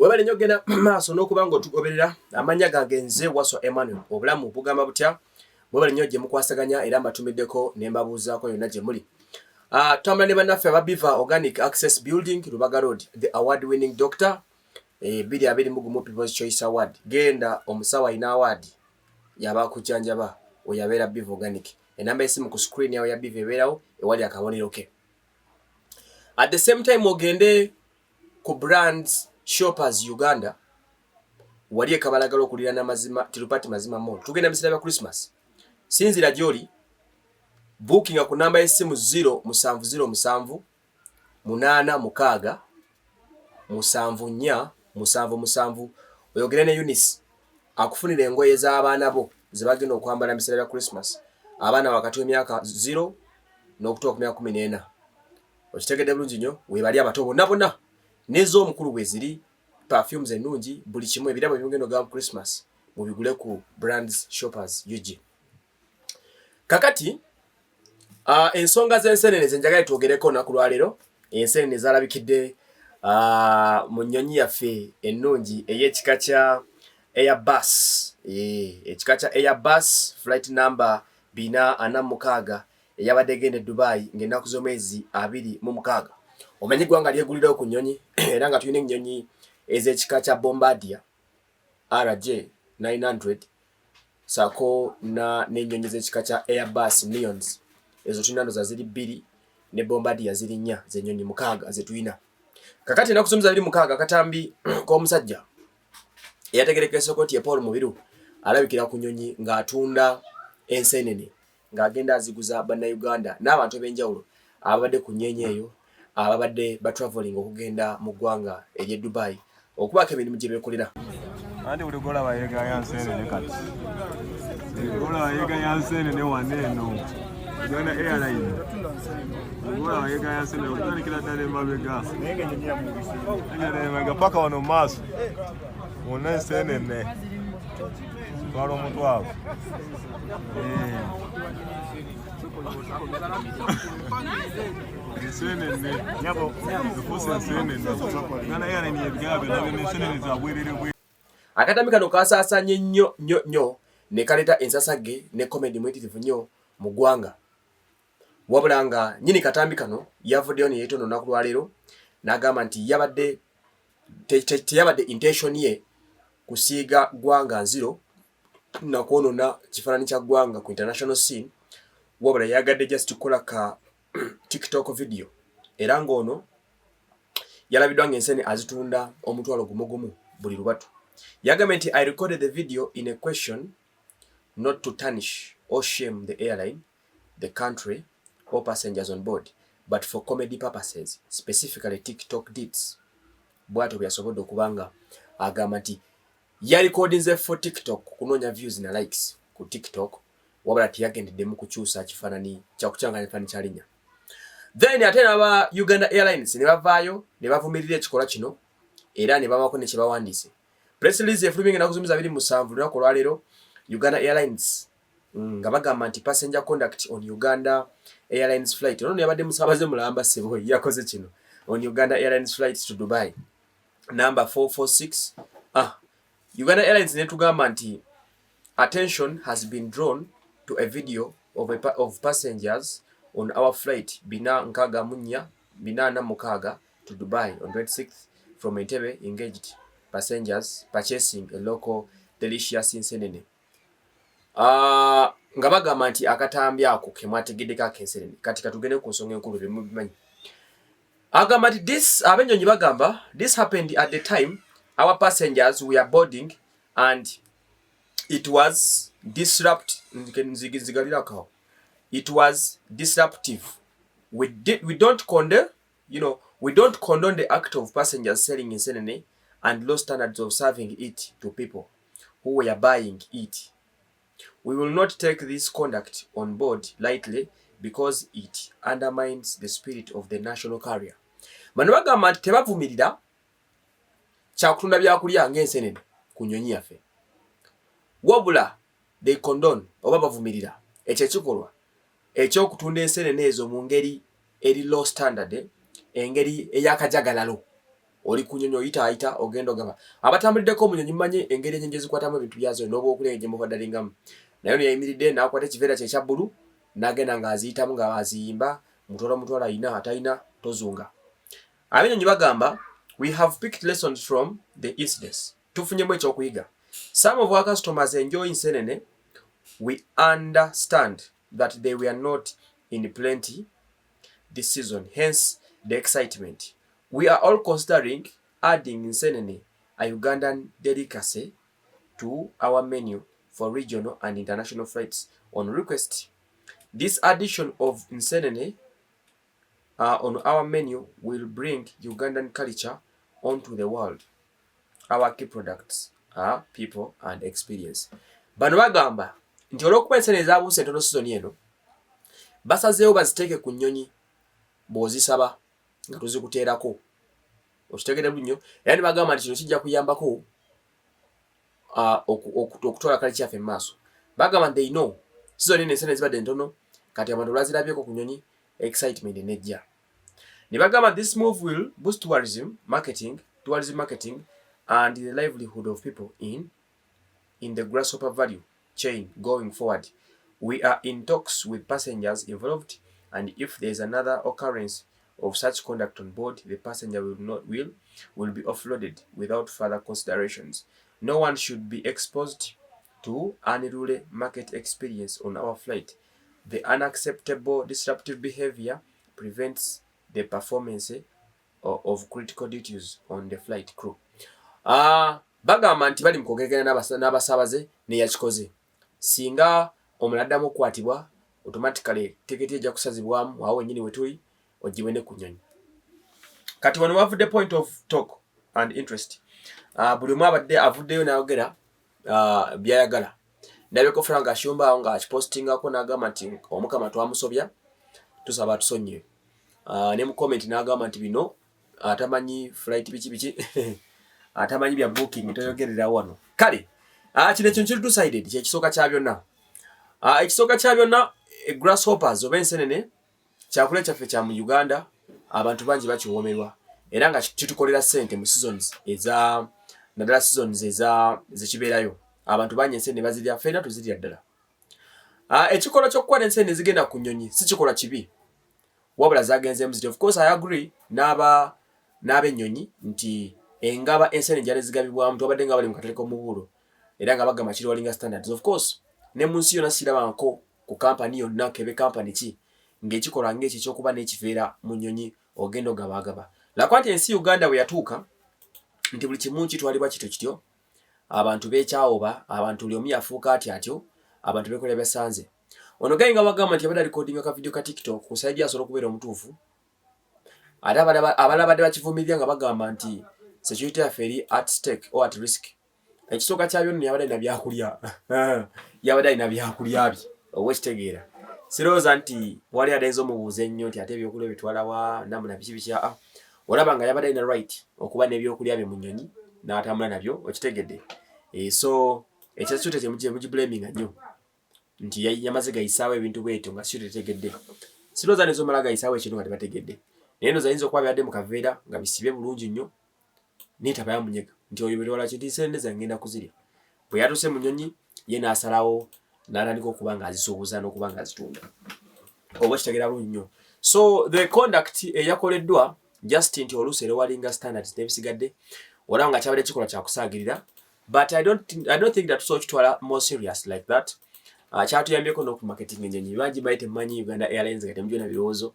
Webale nnyo genda maaso n'okuba nga otugoberera. Amannya gange nze Waswa Emmanuel. Obulamu bugamba butya? Mwebale nnyo gye mukwasaganya era mbatumiddeko ne mbabuuzaako yonna gye muli. Tutambula ne bannaffe aba Biva Organic Access Building, Lubaga Road, the award winning doctor, 2021 People's Choice Award. Genda omusawo alina award yaba akujjanjaba, oyo abeera Biva Organic. Enamba y'essimu ku screen yawo ya Biva ebeerawo ewali akabonero ke. At the same time ogende ku Brands Shoppers Uganda wali e Kabalagala okuliraana Mazima Tirupati Mazima Mall. Tugenda mu biseera bya Christmas. Sinzira gy'oli bookinga ku namba y'essimu 0707 86 74 77 oyogere ne Eunice akufunira engoye z'abaana bo ze bagenda okwambala mu biseera bya Christmas. Abaana wakati w'emyaka 0 n'okutuuka ku myaka 14. Okitegedde bulungi nnyo, weebali abato bonna bonna n'ez'omukulu bweziri, perfumes ennungi, buli kimu, ebirabo ebimugenda ogaba mu Christmas mubigule ku Brands Shoppers UG. Kakati ensonga z'ensenene ze njagala twogereko olunaku lwaleero, ensenene zalabikidde mu nnyonyi yaffe ennungi ey'ekika kya Airbus, ekika kya Airbus flight number 446 eyabadde egenda e Dubai ng'ennaku z'omwezi 26. Omanyi eggwanga lyegulirawo ku nnyonyi era nga tulina ennyonyi ez'ekika kya Bombardier RJ 900 ssaako na n'ennyonyi z'ekika kya Airbus Neons. Ezo tulina ndoza ziri bbiri ne Bombardier ziri nnya, z'ennyonyi 6 ze tulina. Kakati ennaku z'omwezi 26 akatambi k'omusajja eyategerekeseko nti ye Paul Mubiru alabikira ku nnyonyi ng'atunda enseenene ng'agenda aziguza Bannayuganda n'abantu ab'enjawulo ababadde ku nnyonyi eyo ababadde batraveling okugenda mu ggwanga ery'e Dubai okubaako emirimu gye beekolera. Anti buli gwolaba yeegaya nseenene kati. Gwolaba yeegaya nseenene wano eno. Uganda Airline. Gwolaba yeegaya nseenene okutandikira ddala emabega. Ddala emabega paka wano mu maaso. Wonna enseenene. Twala omutwalo. Ensenene efuuse ensenene. Uganda Airline yebigaba byonna byonna ensenene za bwerere bwe. Akatambi kano kasaasaanye nnyo nnyo nnyo ne kaleeta ensasagge ne komedi muyitirivu nnyo mu ggwanga. Wabula nga nnyini katambi kano yavuddeyo ne yeetonda olunaku lwaleero n'agamba nti yabadde teyabadde intention ye kusiiga ggwanga nziro na kwonona kifaananyi kya ggwanga ku international scene, wabula yayagadde just kukola ka TikTok video era ng'ono yalabiddwa ng'ensene azitunda 10,000 gumu buli lubatu. Yagambye nti, "I recorded the video in a question not to tarnish or shame the airline, the country or passengers on board, but for comedy purposes, specifically TikTok deeds." Bw'atyo bwe yasobodde okuba nga agamba nti yalikodinze for TikTok kunoonya views na likes ku TikTok, wabula teyagendeddemu kukyusa kifaananyi kyakukyanganya kifaananyi kya linnya. Then ate n'aba Uganda Airlines ne bavaayo ne bavumirira ekikolwa kino era ne babaako ne kye bawandiise. Press release efulumye ng'ennaku z'omwezi 27 lunaku olwaleero, Uganda Airlines nga bagamba nti passenger conduct on Uganda Airlines flight. Ono yabadde musaabaze mulamba ssebo yakoze kino on Uganda Airlines flight to Dubai number 446. Uganda Airlines netugamba nti attention has been drawn to a video of passengers on our flight 464 446 to Dubai on 26th from Entebbe engaged passengers purchasing a local delicious nsenene. Nga bagamba nti akatambi ako ke mwategeddeko ak'ensenene. Kati katugende ku nsonga enkulu byemubimanyi. Agamba nti this, ab'ennyonyi bagamba, this happened at the time our passengers were boarding and it was disrupt nzigalirako, it was disruptive. We don't condone you know we don't condone the act of passengers selling nsenene and low standards of serving it to people who were buying it. We will not take this conduct on board lightly because it undermines the spirit of the national carrier. Bano bagamba nti tebavumirira kyakutunda byakulya ng'ensenene ku nnyonyi yaffe, wabula they condone oba bavumirira ekyo ekikolwa ekyokutunda ensenene ezo mu ngeri eri low standard, engeri ey'akajagalalo. Oli ku nyonyi oyitaayita ogenda ogaba. Abatambuliddeko mu nyonyi mumanyi engeri enyonyi gye zikwatamu ebintu byazo n'obwokulya gye muhodalingamu. Naye ono yayimiridde n'akwata ekiveera kye ekya bbulu n'agenda ng'aziyitamu ng'aziyimba mutwalo mutwalo alina atalina tozunga. Ab'ennyonyi bagamba we have picked lessons from the incidents. Tufunyemu ekyokuyiga. Some of our customers enjoy nsenene. We understand that they were not in plenty this season, hence the excitement. We are all considering adding nsenene, a Ugandan delicacy, to our menu for regional and international flights on request. This addition of nsenene on our menu will bring Ugandan culture onto the world. Our key products are people and experience. Bano bagamba nti olw'okuba ensenene ezabuuse entono sizoni eno basazeewo baziteeke ku nnyonyi bw'ozisaba nga tuzikuteerako okitegere bulungi nnyo era ne bagamba nti kino kijja kuyambako okutwala kale kyaffe mu maaso. Bagamba nti they know sizoni eno ensenene zibadde ntono kati abantu olwazirabyeko ku nnyonyi excitement nejja. Ne bagamba this move will boost tourism marketing, tourism marketing and the livelihood of people in the grasshopper value chain going forward. We are in talks with passengers involved and if there is another occurrence of such conduct on board, the passenger will not will will be offloaded without further considerations. No one should be exposed to unruly market experience on our flight. The unacceptable disruptive behavior prevents the performance of critical duties on the flight crew. Bagamba nti bali mu kwogeraganya n'abasaabaze n'eyakikoze. Singa omulala addamu okukwatibwa, automatically tiketi ejja kusazibwamu awo wennyini we tuli oggyibwe ne ku nnyonyi. Kati wano wavudde point of talk and interest. Buli omu abadde avuddeyo n'ayogera by'ayagala. Ndabyeko Frank Ashumba awo ng'akipostingako n'agamba nti Omukama twamusobya tusaba atusonyiwe. Ne mu comment n'agamba nti bino atamanyi flight biki biki atamanyi bya booking toyogerera wano. Kale kino ekintu kiri two-sided kyekisooka kya byonna. Ekisooka kya byonna grasshoppers oba ensenene kyakulya kyaffe kya mu Uganda abantu bangi bakiwoomerwa era nga kitukolera ssente mu seasons eza naddala seasons eza zekibeerayo abantu bangi ensenene bazirya ffenna tuzirya ddala. Ekikolwa ky'okukwata ensenene ezigenda ku nnyonyi si kikolwa kibi wabula zagenzeemu ziti. Of course I agree n'aba n'ab'ennyonyi nti engaba ensenene gyali zigabibwamu twabadde nga bali mu katale k'omubuulo era nga bagamba kiri walinga standards. Of course ne mu nsi yonna sirabangako ku kampani yonna kebe kampani ki ng'ekikolwa ng'ekyo ekyokuba n'ekiveera mu nnyonyi ogenda ogabaagaba. Lwakuba nti ensi Uganda bwe yatuuka nti buli kimu kitwalibwa kityo kityo abantu beekyawoba abantu buli omu yafuuka atyo atyo abantu beekolera byasanze. Ono guy nga wagamba nti yabadde alikodinga ka video ka TikTok ku side asobola okubeera omutuufu ate abalala badde bakivumirira nga bagamba nti security yaffe eri at stake or at risk. Ekisooka kya byonna yabadde alina byakulya yabadde alina byakulya bye oba okitegeera. Sirowooza nti wali adayinza omubuuza ennyo nti ate ebyokulya bitwala wa namuna biki biki aa olaba nga yabadde alina right okuba n'ebyokulya bye mu nnyonyi n'atambula nabyo okitegedde. So ekya security temugiblaminga nnyo nti yamaze gayisaawo ebintu bwetyo nga security tetegedde. Sirowooza nti omala gayisaawo ekintu nga tebategedde. Naye ndowooza ayinza okuba byadde mu kaveera nga bisibye bulungi nnyo naye taba yamunyega nti oyo betwala kintu nsenene zange ngenda kuzirya. Bwe yatuuse mu nnyonyi ye n'asalawo n'atandika okuba ng'azisuubuza n'okuba ng'azitunda. Oba okitegeera bulungi nnyo. So the conduct eyakoleddwa just nti oluusi erewalinga standards n'ebisigadde olaba nga kyabadde kikolwa kya kusaagirira but I don't think that tusobola kitwala more serious like that. Kyatuyambyeko n'okumarketing ennyonyi bangi baye temumanyi Uganda Airlines nga temujuna birowoozo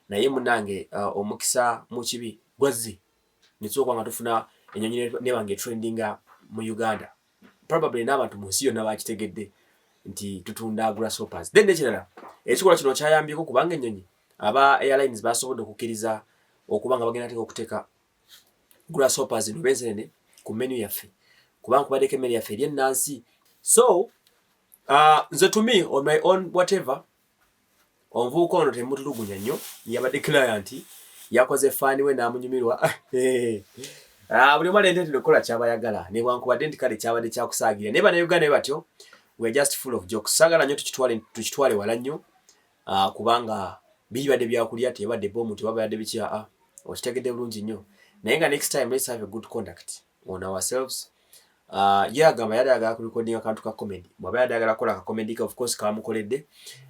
naye munnange omukisa mu kibi gwazze ne tusooka nga tufuna ennyonyi neba nga etrendinga mu Uganda probably n'abantu mu nsi yonna bakitegedde nti tutunda grasshoppers. Then n'ekirala ekikolwa kino kyayambyeko kubanga ennyonyi aba airlines basobodde okukkiriza okuba nga bagenda teeka okuteeka grasshoppers zino oba ensenene ku menu yaffe kubanga kubaddeko emmere yaffe eri ennansi. So nze to me on my own whatever omuvubuka ono temutulugunya nnyo yabadde client yakoze fun we n'amunyumirwa. Buli omu alina okukola ky'aba ayagala newankubadde nti kale kyabadde kyakusaagira naye bannayuganda be batyo we are just full of jokes. Saagala nnyo tukitwale wala nnyo kubanga bibadde byakulya tebadde bomu tebabadde biki aa. Okitegedde bulungi nnyo. Naye nga next time let's have a good conduct on ourselves. Ye agamba yali ayagala ku recording akantu ka comedy. Bw'aba yali ayagala kukola ka comedy ke, of course kamukoledde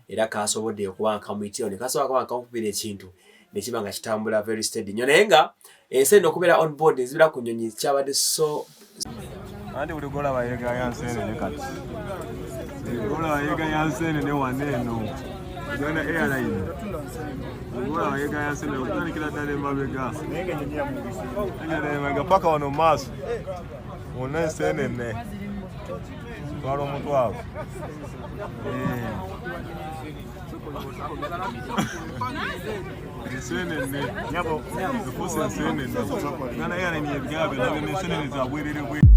era kasobodde okuba nga kamuyitirawo ne kasobola kuba nga kamukubira ekintu ne kiba nga kitambula very steady nnyo. Naye nga ensi eno okubeera on board ezibira ku nnyonyi kyabadde so Anti buli gwolaba yeegaya nseenene kati. Gwolaba yeegaya nseenene wano eno. Uganda Airline. Gwolaba yeegaya nseenene okutandikira ddala emabega. Ddala emabega paka wano mu maaso. Wonna enseenene. Twala omutwalo. Ensenene. Efuuse ensenene. Uganda Airline yebigambo byonna byonna ensenene za bwerere bwe.